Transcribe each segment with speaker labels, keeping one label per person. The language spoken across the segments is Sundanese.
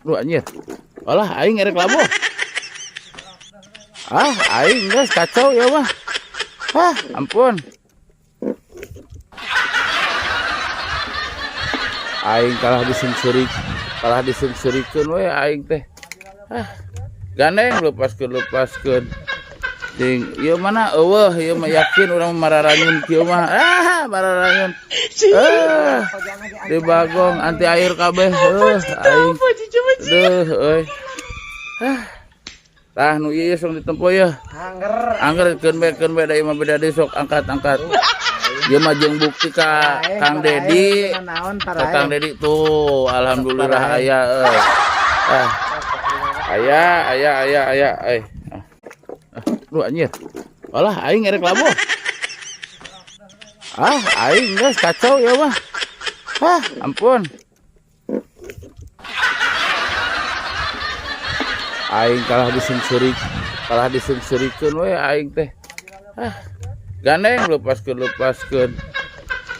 Speaker 1: Duh, anjir. Alah, aing erek labuh. Ah, aing geus kacau ya mah. Ah, ampun. Aing kalah disungsurik, kalah disungsurikeun we aing teh. Ah, gandeng lepaskeun lepaskeun. Ding, ieu mana eueuh, ieu mah yakin urang mararanyun kieu mah. Ah, mararanyun. Ah, di Bagong anti air kabeh. Heuh, aing. Duh, euy. Ah. Tah nu ieu sok ditempo yeuh.
Speaker 2: Angger.
Speaker 1: Angger keun bae da ieu mah beda deui, sok angkat angkat. Ieu mah jeung bukti ka Kang Dedi. Ka Kang Dedi tuh, alhamdulillah aya euy. Ah. Aya aya aya aya euy. Ah. Duh, anjir. Alah, aing erek labuh. Ah, aing geus kacau ya mah. Ah, ampun. Aing kalah disungsurik, kalah disungsurikeun we aing teh. Ah, gandeng lepaskeun lepaskeun.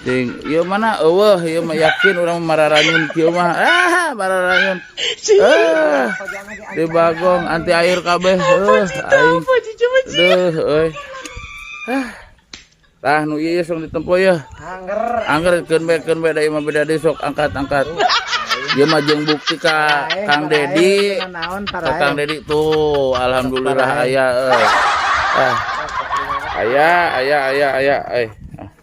Speaker 1: Ding, ieu mana eueuh, ieu mah yakin urang mararanyun kieu mah. Ah, mararanyun. Ah, di Bagong anti air kabeh. Heuh, aing. Duh, euy. Ah. Tah nu ieu sok ditempo yeuh.
Speaker 2: Angger.
Speaker 1: Angger keun bae da ieu mah beda deui, sok angkat angkat. Ieu mah jeung bukti ka Kang Dedi. Ka Kang Dedi tuh, alhamdulillah aya euy. Ah. Aya aya aya aya euy.